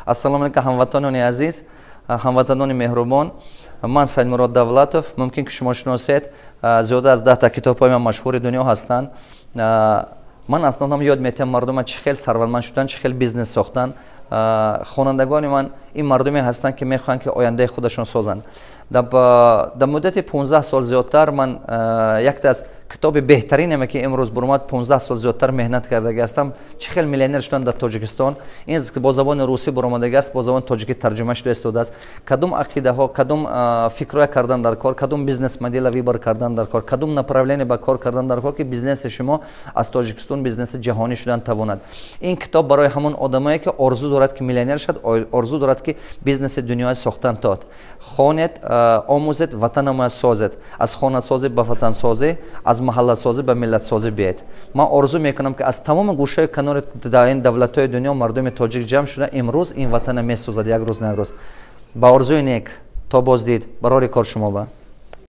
Ассалому алайкум, ҳамватанони азиз, ҳамватанони меҳрубон. Ман Саидмурод Давлатов, мумкин ки шумо шиносед, зиёда аз 10-та китобҳои ман машҳури дунё ҳастанд. Ман аслан ёд метиҳам мардума чӣ хел сарватманд шудан, чӣ хел бизнес сохтан. Хонандагони ман ин мардуме ҳастанд, ки мехоҳанд, ки ояндаи худашон созанд. Дар муддати 15 сол зиёдтар ман якта аз китоби беҳтаринаме, ки имрӯз бурмад, 15 сол зиёдтар меҳнат кардаги ҳастам, чӣ хел миллионер шудан дар Тоҷикистон. Ин бо забони русӣ буромадаги аст, бо забони тоҷикӣ тарҷума шуда истодааст. Кадом ақидаҳо, кадом фикрҳоя кардан дар кор, кадом бизнес модела выбор кардан дар кор, кадом направление ба кор кардан дар кор, ки бизнеси шумо аз Тоҷикистон бизнеси ҷаҳонӣ шудан тавонад. Ин китоб барои ҳамон одамое, ки орзу дорад, ки миллионер шавад, орзу дорад, ки бизнеси дунёя сохтан тод. Хонед, омӯзед, ватанамоя созед. Аз хонасозӣ ба ватансозӣ, аз маҳалласозӣ ба миллатсозӣ биед. Ман орзу мекунам, ки аз тамоми гӯшаи канори ин давлатҳои дунё мардуми тоҷик ҷамъ шуда, имрӯз ин ватана месозад, як рӯз на як рӯз. Ба орзуи нек, то боздид, барори кор шумо ба.